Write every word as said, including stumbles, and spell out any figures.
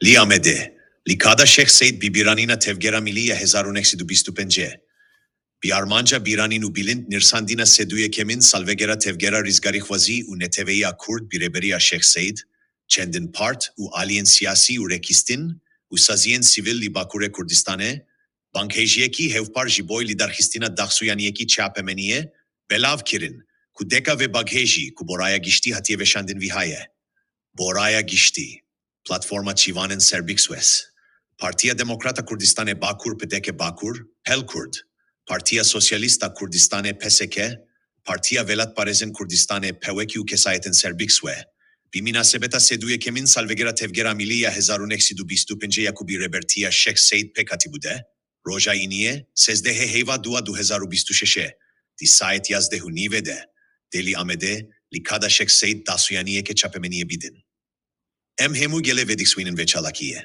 Li Amedê, li kada Şêx Seîd bi bîranîna Tevgera Milî ya hezar û neh sed û bîst û pêncê. Bi armanca bîranîn û bilind nirxandina sed û yekemîn salvegera Tevgera Rizgarîxwazî û Neteweyî ya Kurd bi rêberiya Şêx Seîd, çendin part û aliyên siyasî û rêkistin û saziyên sivîl li Bakurê Kurdistanê, banghêjiyekî hevpar ji bo lidarxistina daxuyaniyekî çapemeniyê belav kirin, ku deka vê banghêjî ku bo raya giştî hatiye veşandin vî ha ye. Bo raya giştî, Platforma Çivanên Serbixwes, Partiya Demokrat a Kurdistanê Bakur, P D K Bakur, Pel Kurd, Partiya Sosyalîst a Kurdistanê, P S K, Partiya Welatparêzên Kurdistanê, P W K û Kesayetên Serbixwe, bi minasebeta sed û yekemîn salvegera Tevgera Milî ya hezar û neh sed û bîst û pêncê ya ku bi rêbertiya Şêx Seîd pêk hatibû de, roja îniyê, sezdehê heyva dua du hezar û bîst û şeşê, di saet yazdeh û nîvê de, dê li Amedê, li kada Şêx Seîd daxuyaniyeke çapemeniyê bidin. Em hemû gelê vedixwînin vê çalakiyê.